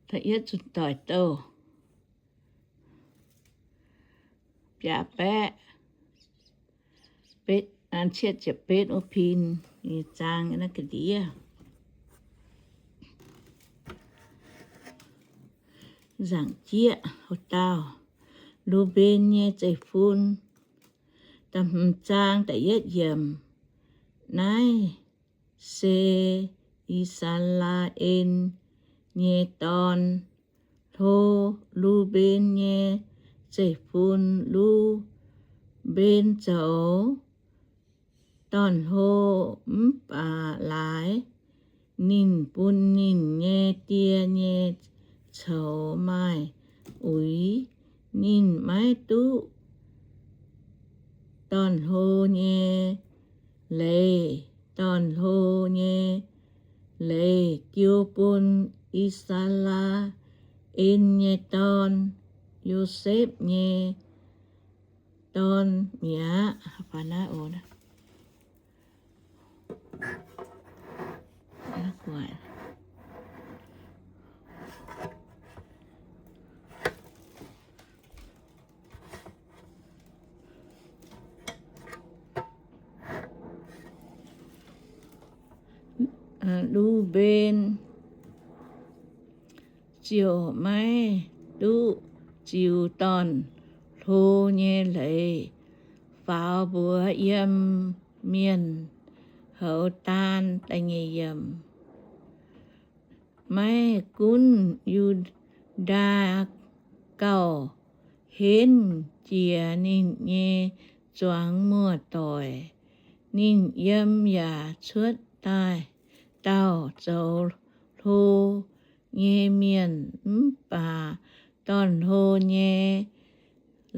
Da'yietv Zunh Doic Douh biaa baeqv cietv ziepc betv wuov pin nyei zaang naaiv ga'ndiev. Nzaangc jieqv houc dauh Lu^mben nyei zeiv-fun. Da'hmz zaang da'yietv yiemc. Naaiv se I^saa^laa^en nyei dorn hlo, Lu^mben nyei zeiv-fun. Lu^mben zoux dorn hlo mv baac laaix ninh bun ninh nyei die nyei coux maaih uix. Ninh maiv duqv dorn hlo nyei leiz. Dorn hlo nyei leiz jiu bun I^saa^laa^en nyei dorn, Yosepv nyei dorn mi'aqv. Lu^mben ziouc maiv duqv ziux dorn hlo nyei leiz faaux mbuox yiem mienh houx daan. Maiv gunv Yu^ndaa gauh henv jiex ninh nyei zuangx muoz-doic, ninh yiem yaac cuotv daaih dauh zoux hlo nyei mienh, mv baac dorn hlo nyei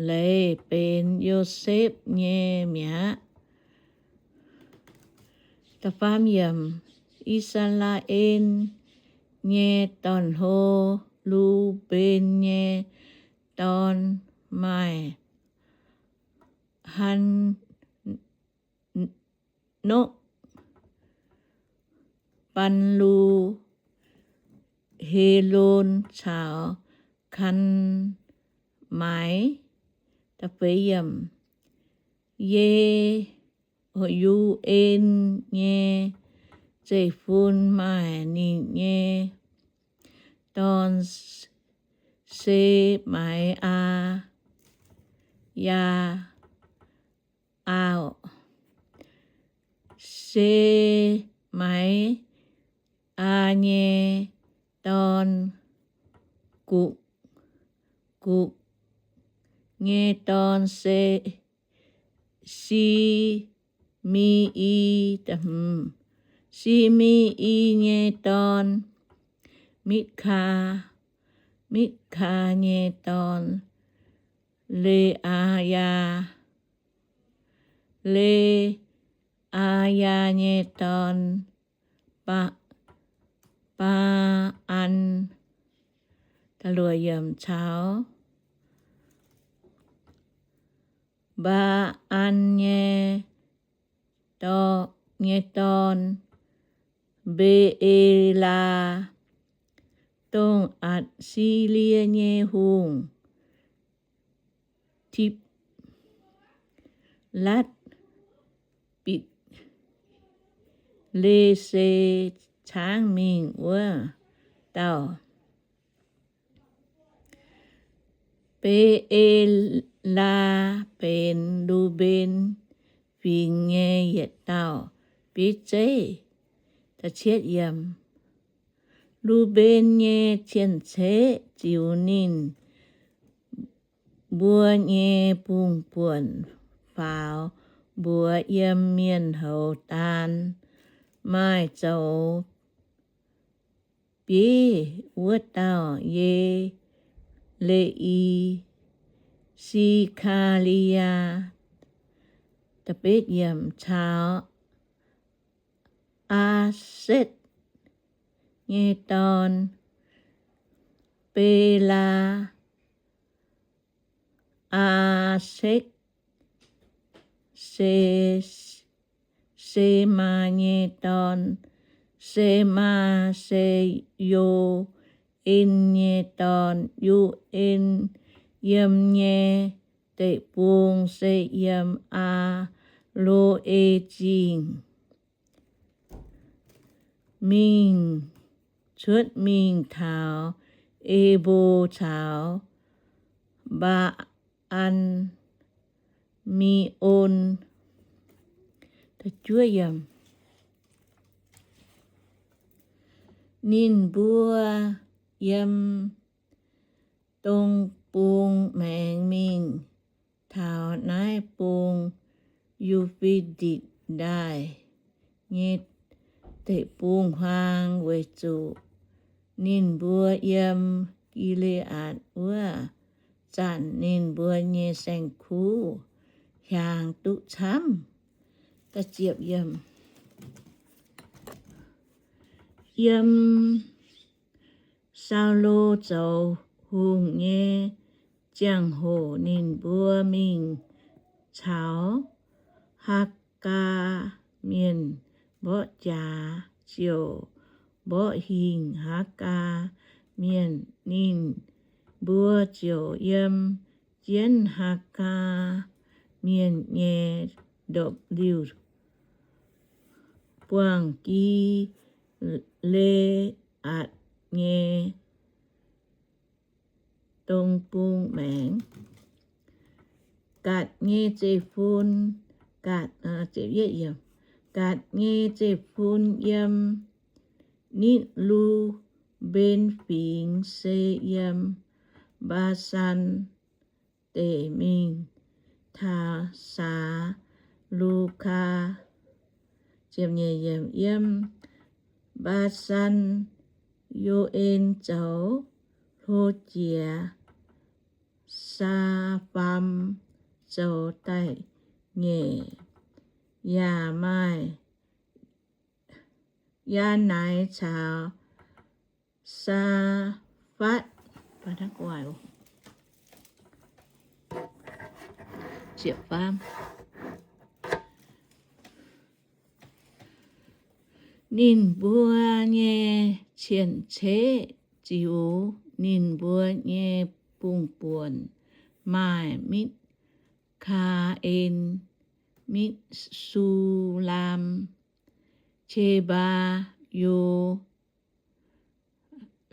leiz benx Yosepv nyei mi'aqv. I^saa^laa^en nyei dorn hlo, Lu^mben nyei dorn, maaih Hanokv, Baan^lu, Helon caux Kaalmaaiv. Ye^yu^en nyei zeiv-fun maaih ninh nyei dorn, Se^mai^aa, Aauh, Se^mai^aa nyei dorn, Gukc, Gukc nyei dorn, Se, Si, Mi^i, Si^mi^i nyei dorn, Mitv^kaa, Mitv^kaa nyei dorn, Le^aa^yaa, Le^aa^yaa nyei dorn, Baa, Baa^an, caux Baa^an nyei dor, nyei dorn, Mbe^e^laa, dongh Atc^si^lie nyei hungh, Tif^latv, Bitc^le^se, caangv mingh wuov dauh. Mbe^e^laa benx Lu^mben Fingx nyei yietc dauh bieiv zeiv. Lu^mben nyei cien-ceqv ziux ninh mbuo nyei bungx-buonc faaux mbuox yiem mienh houz daan. Maaih zoux bieiv wuov dauh Ye^le^i, Se^kaa^li^yaa, caux Aasetv nyei dorn, Belaa, Aasekv, Se, Semaa nyei dorn, Semaa se Yo, Yu^en nyei dorn. Yu^en yiem nyei deic-bung se yiem Aa^lo^e Zingh mingh, cuotv mingh taux Ebo caux Mbaa^an mi^on. Ninh mbuo yiem dong bung maengx mingh taux naaiv bung Yu^fe^ditc Ndaaih nyei deic-bung-huaang, weic zuqc ninh mbuo yiem Gi^le^aatc wuov zanc ninh mbuo nyei saeng-kuv hiaangx duqv camv. Yiem Saulo zoux hungh nyei ziangh hoc ninh mbuo mingh caux Haagaa Mienh mborqv jaax, ziouc mborqv hingh Haagaa Mienh. Ninh mbuo ziouc yiem jienv Haagaa Mienh nyei ndopv-liuh buangh Gi^le^aatc nyei dong bung maengx. Gatc nyei zeiv-fun, Gatc nyei zeiv-fun yiem Nitv^lu^mben Fingx, se yiem Mbaa^san Deic, mingh taux Saa^lu^kaa. Yiem Mbaa^san, Yo^en zoux hlo jiex, Saa^faam zoux da'nyeic, yaac maaih Yaav^naix caux Saa^fatv. Ninh mbuo nyei cien-ceqv ziux ninh mbuo nyei bungh buonc maaih Mitv^kaa^en, Mitv^su^laam, Qe^mbaa, Yo,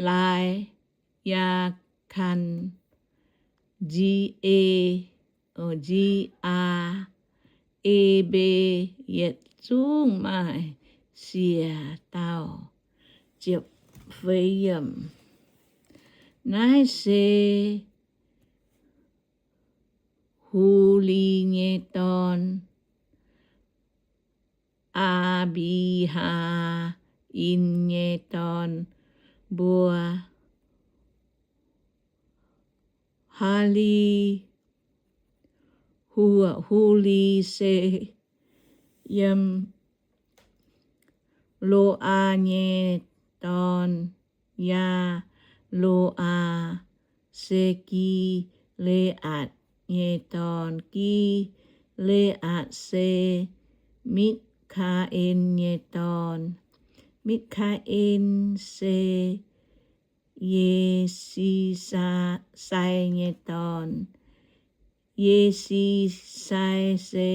Lai, Yaa^kan, Nzi^e, Nzi^aa, Ebe, yietc zungv maaih siec dauh. Naaiv se Huli nyei dorn, Aa^mbi^haa^in nyei dorn mbuo. Haali, Hu, Huli se yiem Lo^aa nyei dorn. Yaa^lo^aa se Gi^le^aatc nyei dorn. Gi^le^aatc se Mitv^kaa^en nyei dorn. Mitv^kaa^en se Ye^si^sai nyei dorn. Ye^si^sai se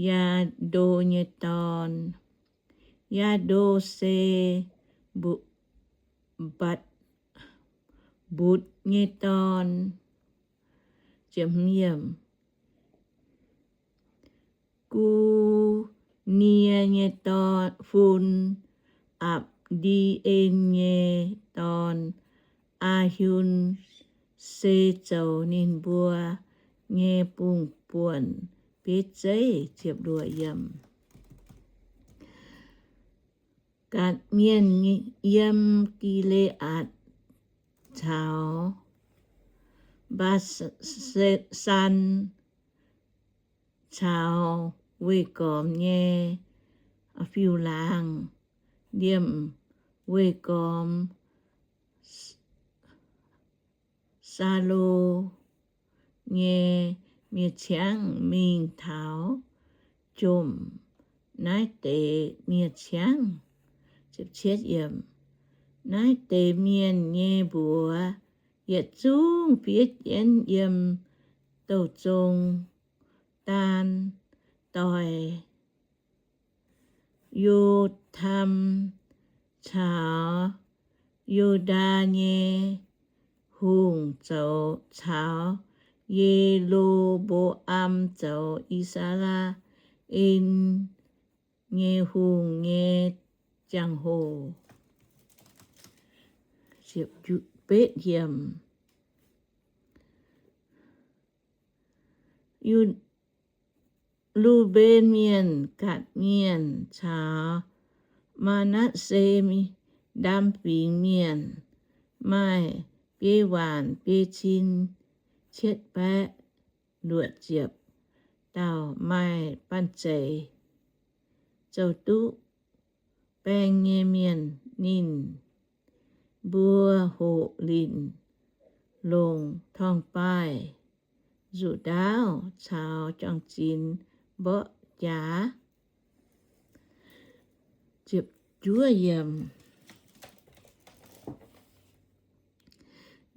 Yaa^ndo nyei dorn. Yaa^ndo se Mbu, Mbatc, Mbutc nyei dorn. Gu^nie nyei dorn, fun, Apc^ndi^en nyei dorn. Aa^hyun se zoux ninh mbuo nyei bungh buonc bieiv zeiv. Gatc mienh yiem Gi^le^aatc caux Mbaa^san caux weih gormx nyei fiuv-laangz, liemh weih gormx Saulo nyei miev-ciangv mingh taux jomc naaiv deix miev-ciangv. Naaiv deix mienh nyei mbuox yietc zungv fiev jienv yiem douh zong daan doix Yo^tam caux Yu^ndaa nyei hungh zoux, caux Ye^lo^mbo^am zoux I^saa^laa^en nyei hungh nyei ziangh hoc. Betv hiemx. Yu, Lu^mben Mienh, Gatc Mienh caux Maa^natv^se Ndaam Fingx Mienh maaih biei waanc biei cin cietv baeqv luoqc ziepc dauh maaih banh zeic zoux duqv baeng nyei mienh. Ninh mbuo hoqc linc longc torngv-baaih nzuqc ndaauv caux juang-zinx mborqv jaax.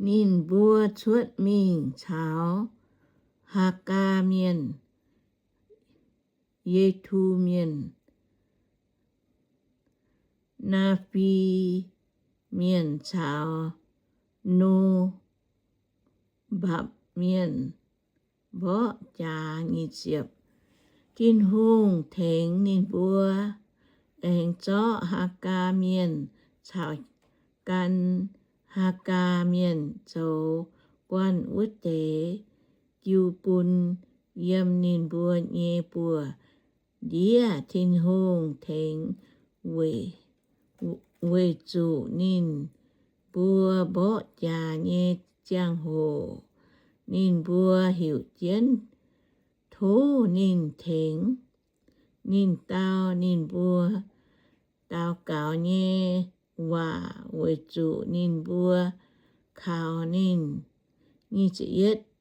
Ninh mbuo cuotv mingh caux Haagaa Mienh, Yetu Mienh, Naafi Mienh caux Nombapc Mienh mborqv jaax. Tin-Hungh tengx ninh mbuo aengx zorqv Haagaa Mienh caux gan Haagaa Mienh zoux guanh wuov deix jiu bun yiem ninh mbuo nyei buoz-ndiev. Tin-Hungh tengx weic zuqc ninh mbuo mborqv jaax nyei ziangh hoc, ninh mbuo heuc jienv tov ninh tengx. Ninh dau ninh mbuo daux gaux nyei waac weic zuqc ninh mbuo kaux ninh.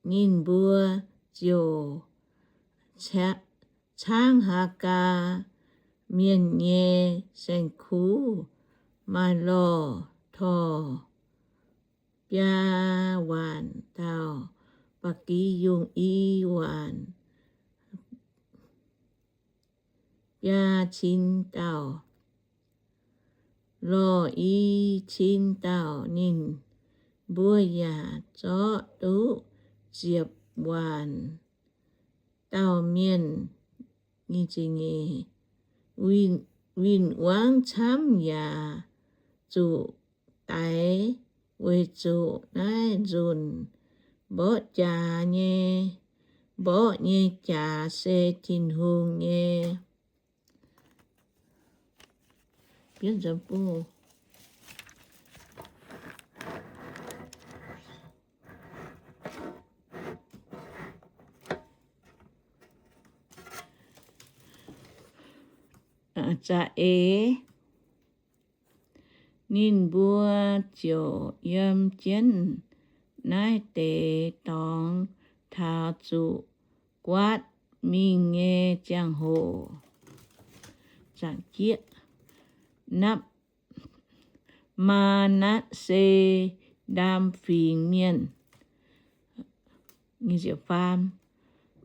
Ninh mbuo ziouc caangv Haagaa Mienh nyei saeng-kuv, maaih lorh torh biaa waanc dauh, ba'gi yungh i waanc biaa cin dauh, lorh i cin dauh. Ninh mbuo yaac zorqv duqv ziepc waanc dauh mienh. Win-wangv camv yaac zuqc daix weic zuqc naaiv nzunc mborqv jaax nyei, mborqv nyei jaax se Tin-Hungh nyei. Za'eix ninh mbuo ziouc yiem jienv naaiv deix dorngx taux zuqc guaatv mingh nyei ziangh hoc. Maa^natv^se Ndaam Fingx Mienh.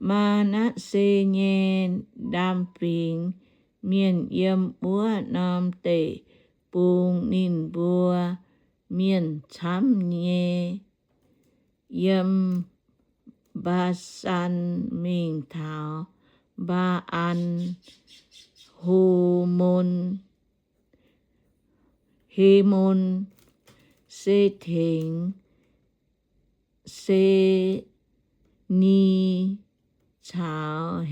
Maa^natv^se nyei ndaam fingx mienh yiem wuov norm deic-bung, ninh mbuo mienh camv nyei, yiem Mbaa^san mingh taux Mbaa^an, Ho^mon, Hemon, se tengx Se^ni caux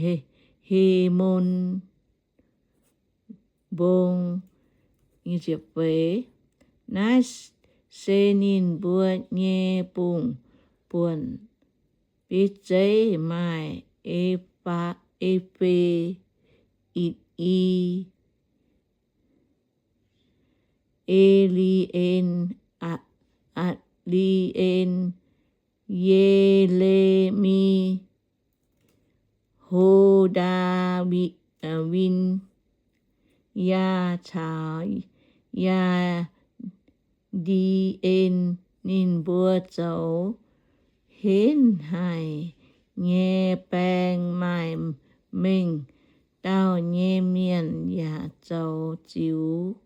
He^mon Mbong. Naaiv se ninh mbuo nyei bung-buonc. Bieiv-zeiv maaih E^fe, Itc^i, E^li^en, Atc^li^en, Ye^le^mi, Ho^ndaa^win, Yaa caux Yaa, N^ndi^en. Ninh mbuo zoux henv haic nyei baeng maaih mengh dauh nyei mienh yaac zoux ziux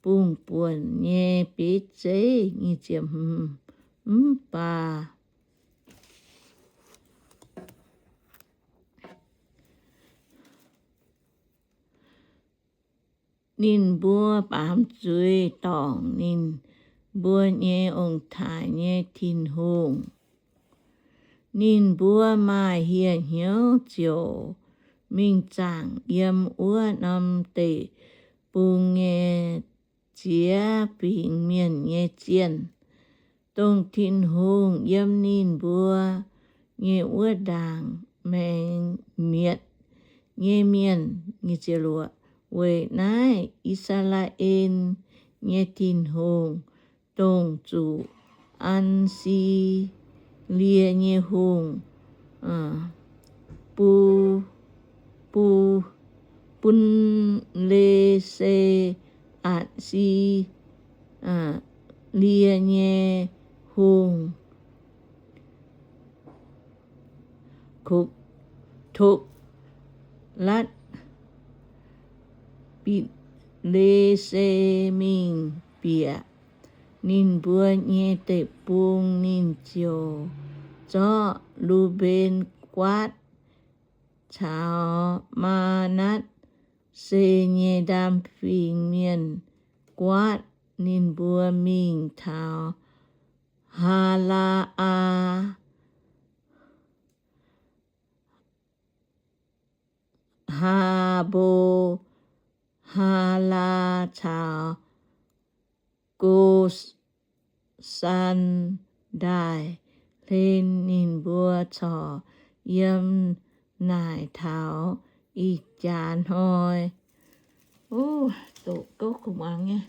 bungx-buonc nyei bieiv zeiv. Mv baac ninh mbuo baamz zuiz dorngc ninh mbuo nyei ong-taaix nyei Tin-Hungh. Ninh mbuo maaih hieh hnyouv ziouc mingh zaangc yiem wuov norm deic-bung nyei ziex fingx mienh nyei zienh, dongh Tin-Hungh yiem ninh mbuo nyei wuov ndaangc maengx mietc nyei mienh. Weic naaiv I^saa^laa^en nyei Tin-Hungh, dongh zuqc An^si^lie nyei hungh, Bu, Bu, Bun^le^se, Atc^si^lie nyei hungh, Toklatv Bitc^le^se mingh bieqc ninh mbuo nyei deic-bung. Ninh ziouc zorqv Lu^mben Guaatv caux Maa^natv^se nyei ndaam fingx mienh Guaatv ninh mbuo mingh taux Haa^laa^aa, Haa^mbo, Haa^laa caux Go^san ndaaih hlen. Ninh mbuo corc yiem naaic taux ih jaax hnoi. Doqc gouv kuv muangx nyei,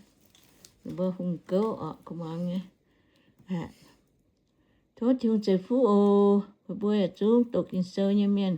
mbuo hungh gouv oc kuv muangx nyei. Tov Tin-Hungh ceix fuqv oc. Mbuo yietc zungv doqc Ging-Sou nyei mienh,